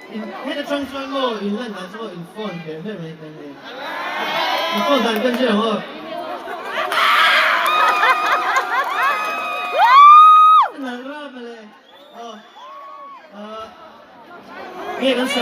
In heta tang chuan maw in lan dan chu maw in phone hler hler mai kan ni. In phone dan kan zir ang aw. Nalh rap ale. Aw. Nge kan sa.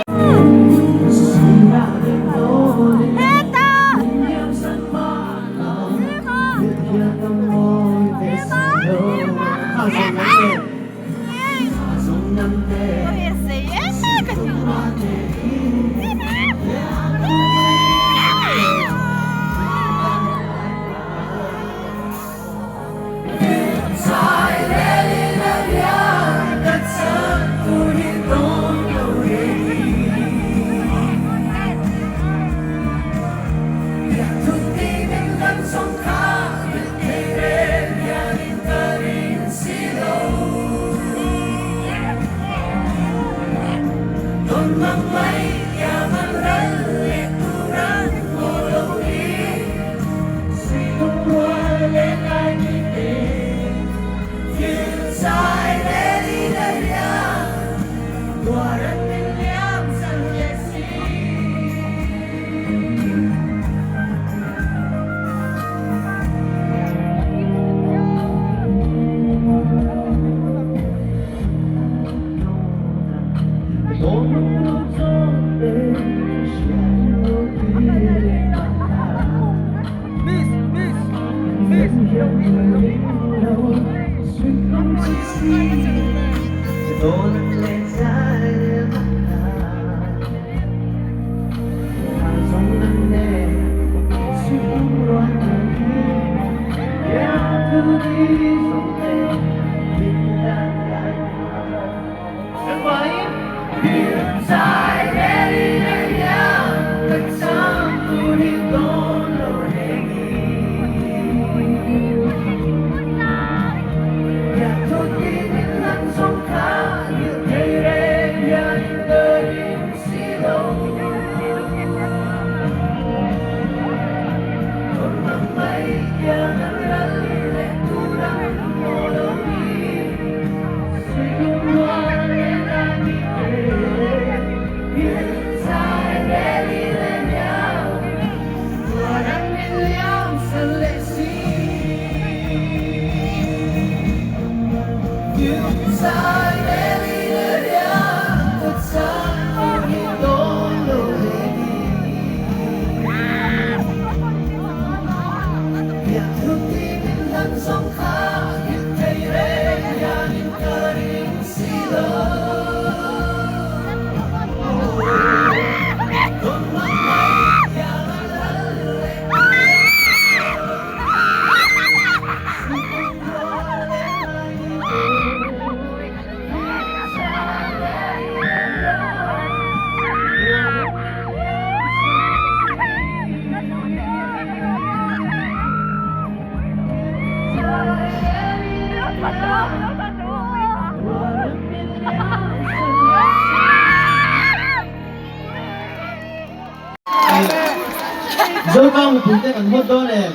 Zotlang mipui te kan hawt dawn em?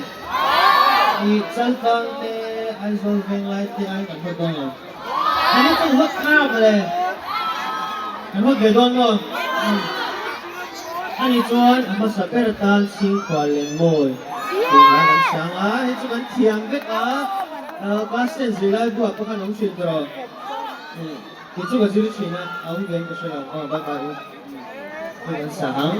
I Chaltlang te Aizawl Venglai te aiin kan hawt dawn lo. Kan hi kan hawt kha mawle. Kan hawt ve dawn maw? Ani chuan a hmasa ber atan Chhingkhual Lengmawi tih hla kan sang a, hei chu kan thiam vek a, class ten zirlai buah pawh khan awm thin tawh rawh. Kei chu ka zir thin a, a awm ve in ka hre lo. Aw bye bye u. Hei kan sa ang.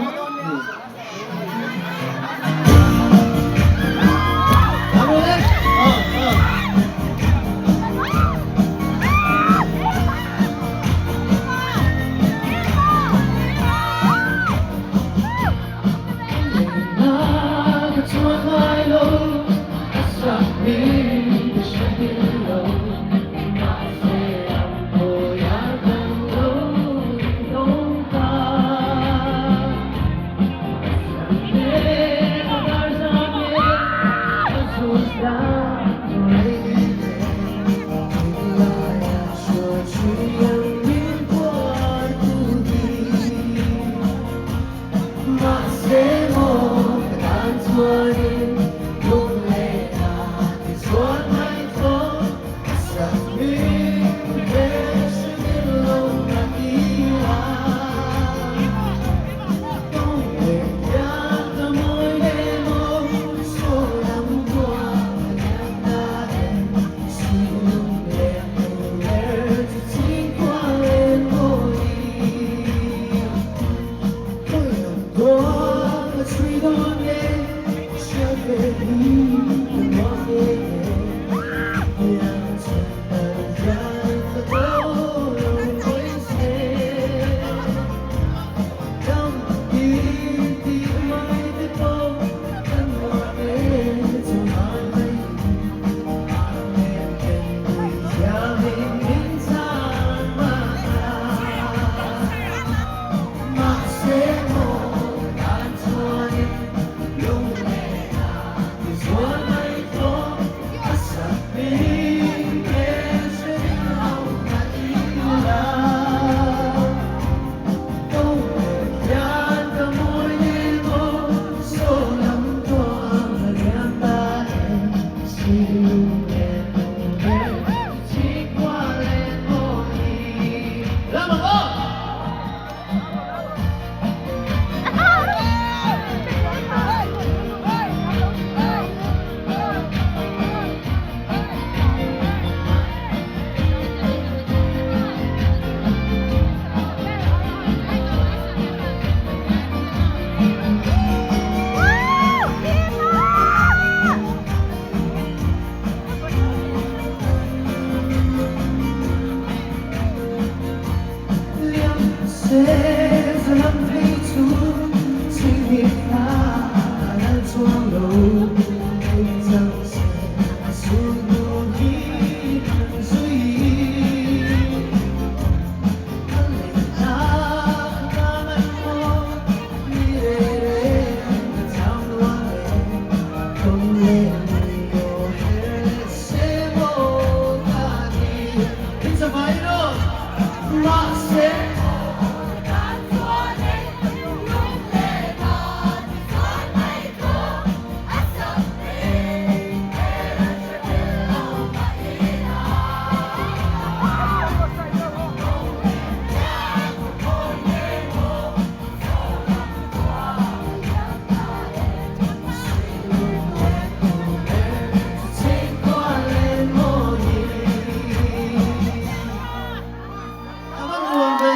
A va nuam ve.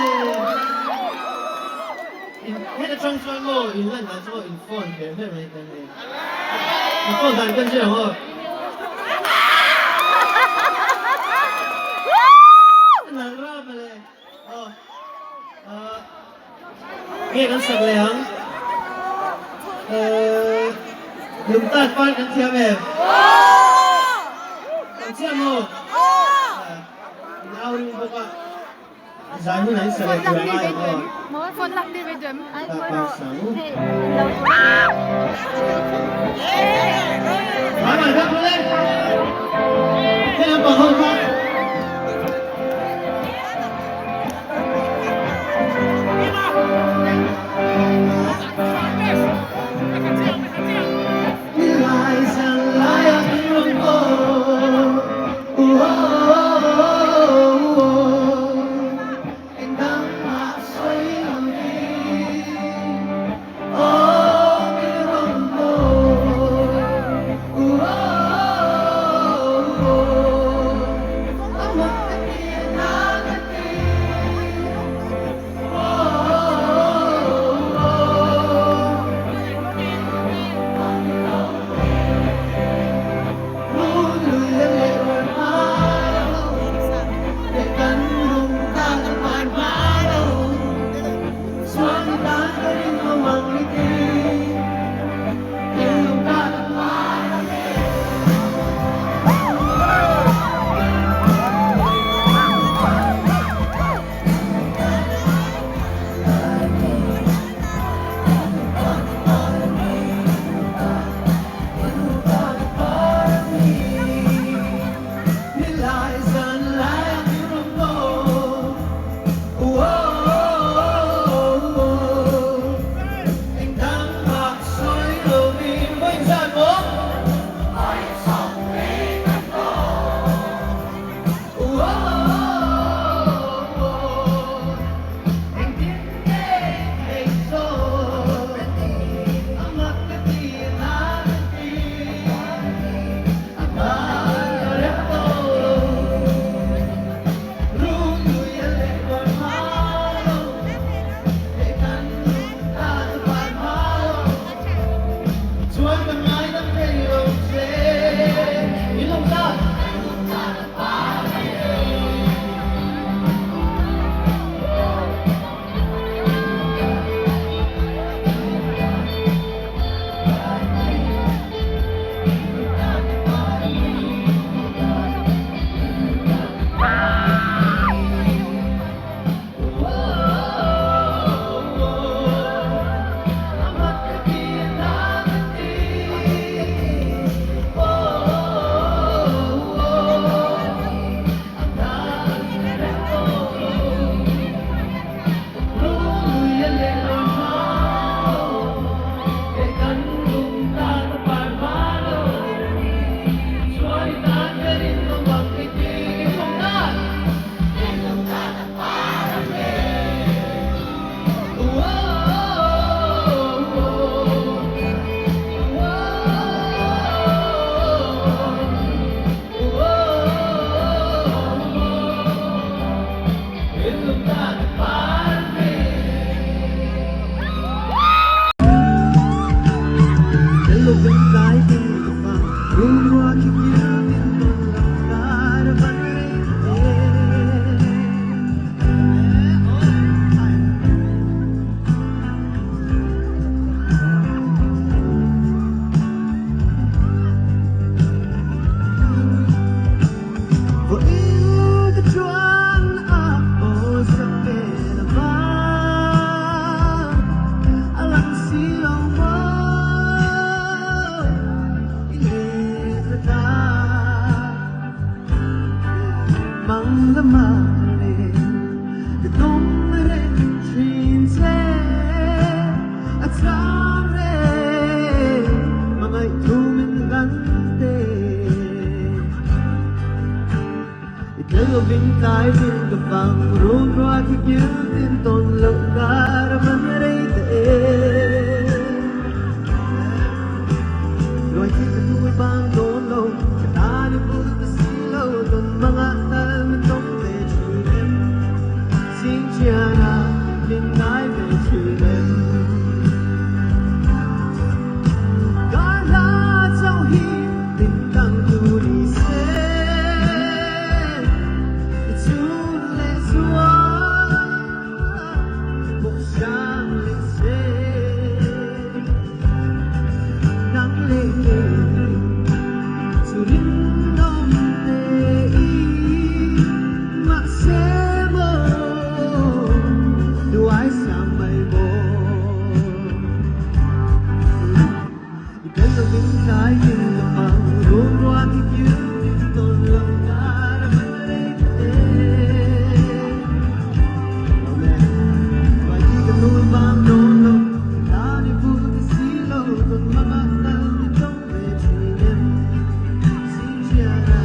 Heta tang chuan maw in lan dan chu maw in phone her her mai kan nei. In phone dan kan zir ang aw. Nang rap ale. Aw. Nge kan sak leh ang? Lungtat par kan thiam em? Kan chiah maw? In au ring bawk a, zai hunah in sa leh tur a ngai ang aw. Tak par sang. Mai mai kha kule. Hei lampang ho kha. lovin tlai tin ka fang run rua khi kil tin tawn loh kar a van rei ta em. Ruai khi ka nuai bang dawn lo, ka tan i vul ta si lo, tawn mangah tal min tawng ve thin em. Zing chiana min ngai ve thin em. Ka hla chauh hi min dang tu ni se, i chhun leh chuan bawk hrang leh se. Nang leh kei chu rinawm te i mahse maw duai siam mai maw. I tel lovin tlai in ka hmang run ruah khi kil tin tawn lo kar a man rei ta em. Lawm e, ruai khi ka nul vang dawn lo, ka tan i vul ta si lo, tawn mangah tal min tawng ve thin em. Zing chiana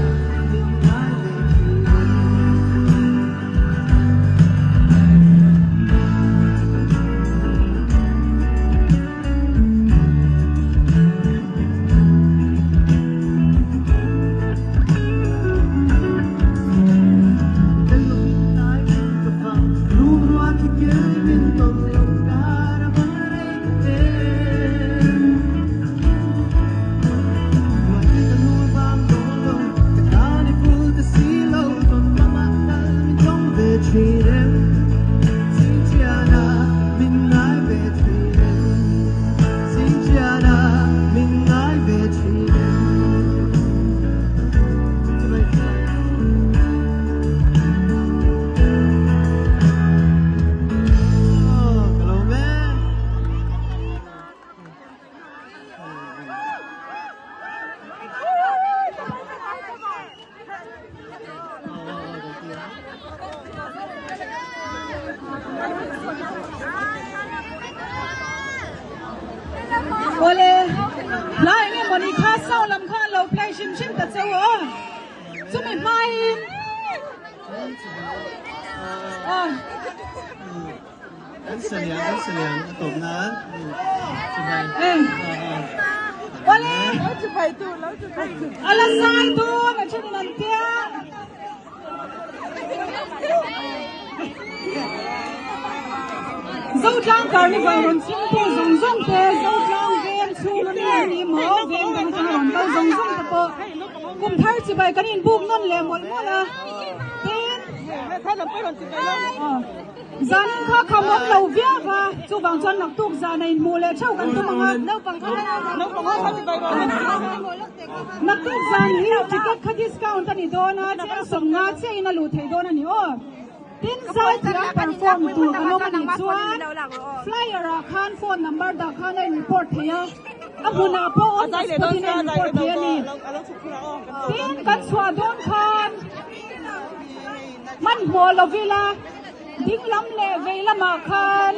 min ngai ve thin em. Awle, hla eng emaw ni kha sound lam kha an lo play hrim hrim ta cheu aw. Chumi hmain Awle, a la zai dawn a then in an tia. Zotlang Carnival rawn chhungtu zawng zawng te, Zotlang veng chhung ami an ni maw, veng dang atanga rawn kal zawng zawng te pawh kum thar chibai kan inbuk nawn leh mawlh mawlh a, tin zanin kha kham awm lo viau va, chuvang chuan naktuk zan a inhmuh leh theuh kan tum ang a. Naktuk zan hi ticket kha discount a ni dawn a, cheng sawmnga chiah in a luh theih dawn a ni aw. Tin zai thiam perform tur kan awm a nih chuan flyer ah khan phone number dah khan a in report thei a, a hmunah pawh on the spot in a in report thei a ni. Tin kan chhuah dawn khan hmanhmawh lovila dinglam leh veilamah khan.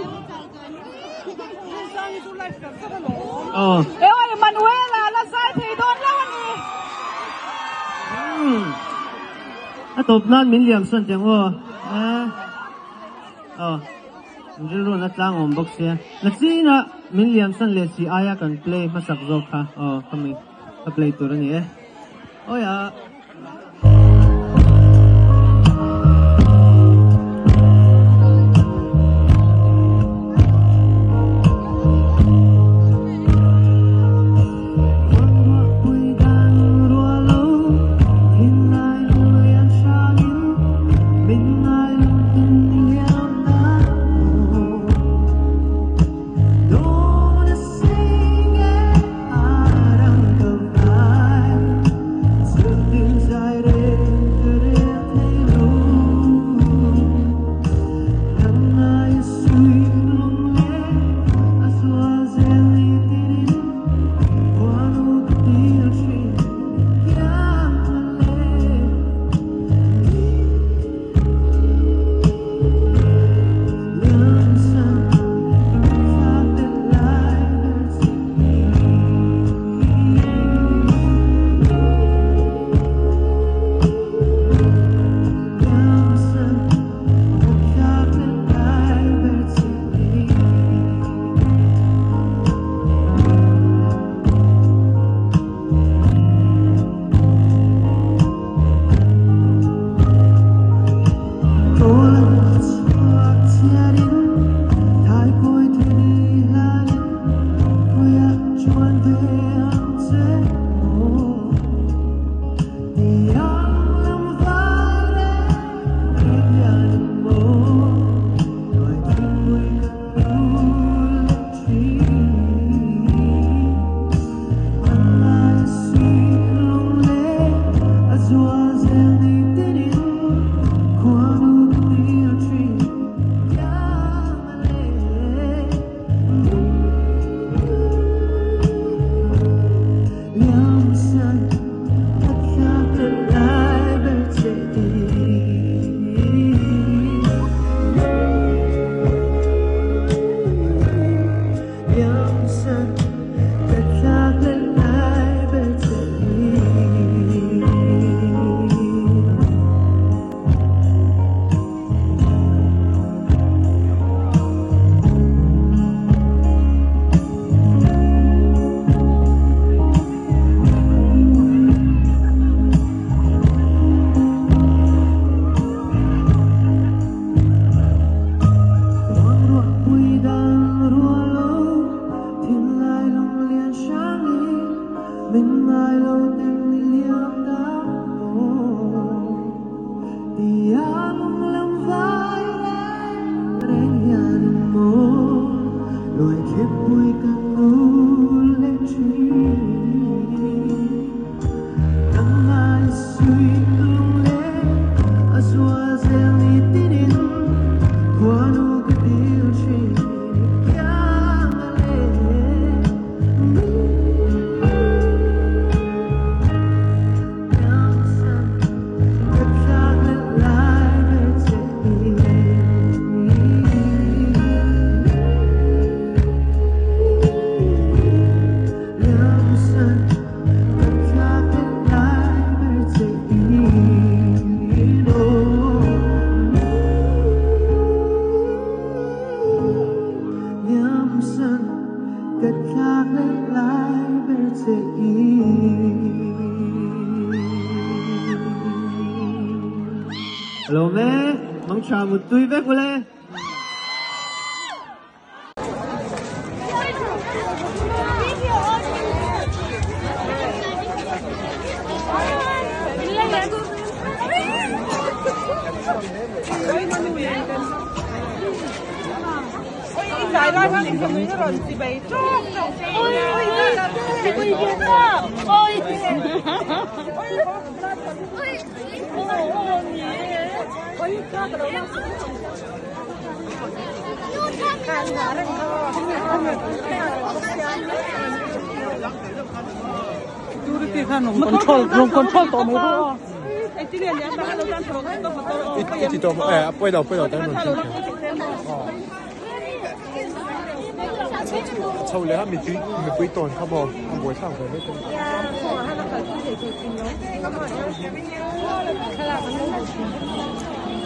Ewa Emmanuela la zai thei dawn lo a ni. A tawp nan min liam sawn teh ang aw. Aw rilru na tlang awm bawk sia. Na chinah min liam sawn leh si aia kan play hmasak zawk kha aw khami ka play tur a ni e. Awi a. Lawm e, mangtha muttui vek ule.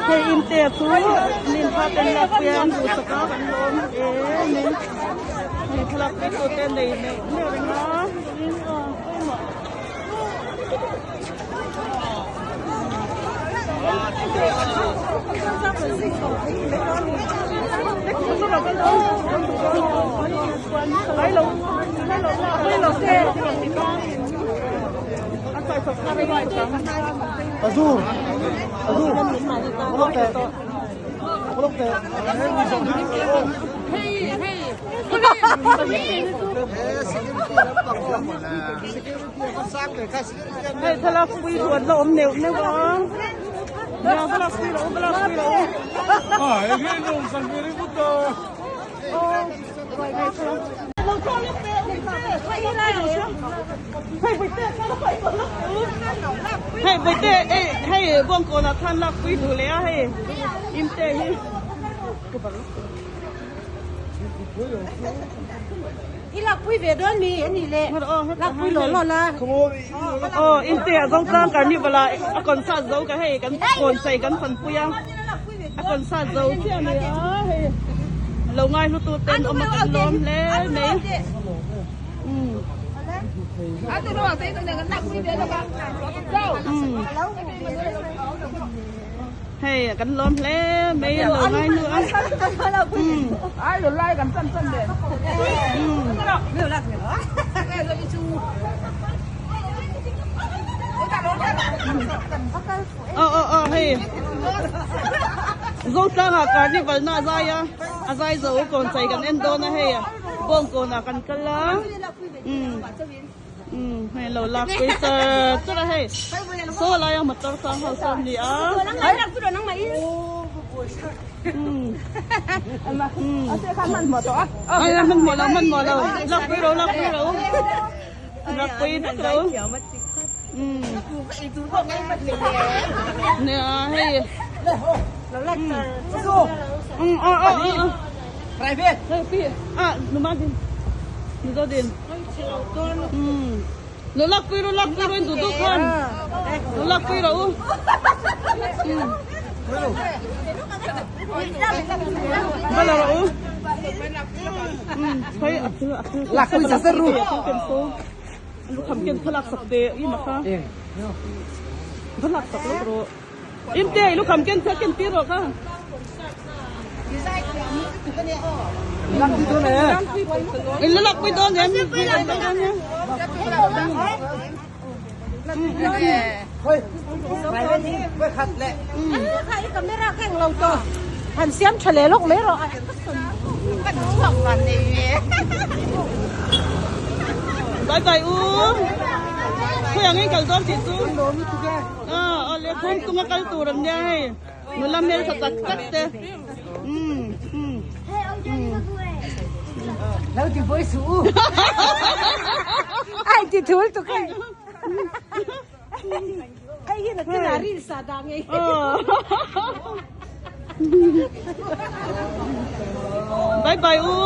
Hei inte chu nin kha ten lak hian duhsak a kan lawm em em hei thlalak te chu te nei neuh neuh reng a pawimawh. Hei thlalak pui huan la awm neuh neuh a nia thlalak pui lo thlalak pui lo. Hei bawihte hei bawngkawnah khan lak pui duh leh a hei imte hi. I lakpui ve dawn mi a nih le lakpui law law la. Aw inte a zo tlang carnival ah a concert zo ka hei kan kawn chei kan fanpui a a concert zo chiah a ni a hei lo ngai hlu tu ten awm a kan lawm hle mai umm Hei kan lawm hle mai a lo ngai hnu a. Aw aw aw hei Zotlangah carnival na a zai a a zai zo kawn chei kan en dawn a hei bawngkawnah kan kal a umm. Umm hei lo lak pui char char a hei saw laia motor sang ho sawn a ni a umm umm ai hmanhmawh lo hmanhmawh lo lak pui ro lak pui ro lak pui vek ro umm nia hei umm aw aw aw hei pi ah numa din mizo din. Lo lak pui ru lak pui ru in duh duh khan lo lak pui rawh u. Va la rawh u. Hei a thil a thil Lak pui sa ru. Lukham ken thlalak sak te i maka. Va lak sak lawk rawh. Imte i lukham ken thil ken tir rawh kha. In la lak pui dawn em? Han siam tha leh lawk mai rawh. Bye bye u. Khawi angin kal dawn tih chu. Aw le phone tung a kal tur an nia hei. Nula hmeltha tak tak te. Umm umm. Lo ti pawh i suh u. Ai ti thul tuk hei. Hei hi na tina ril sa da ngei. Bye bye u.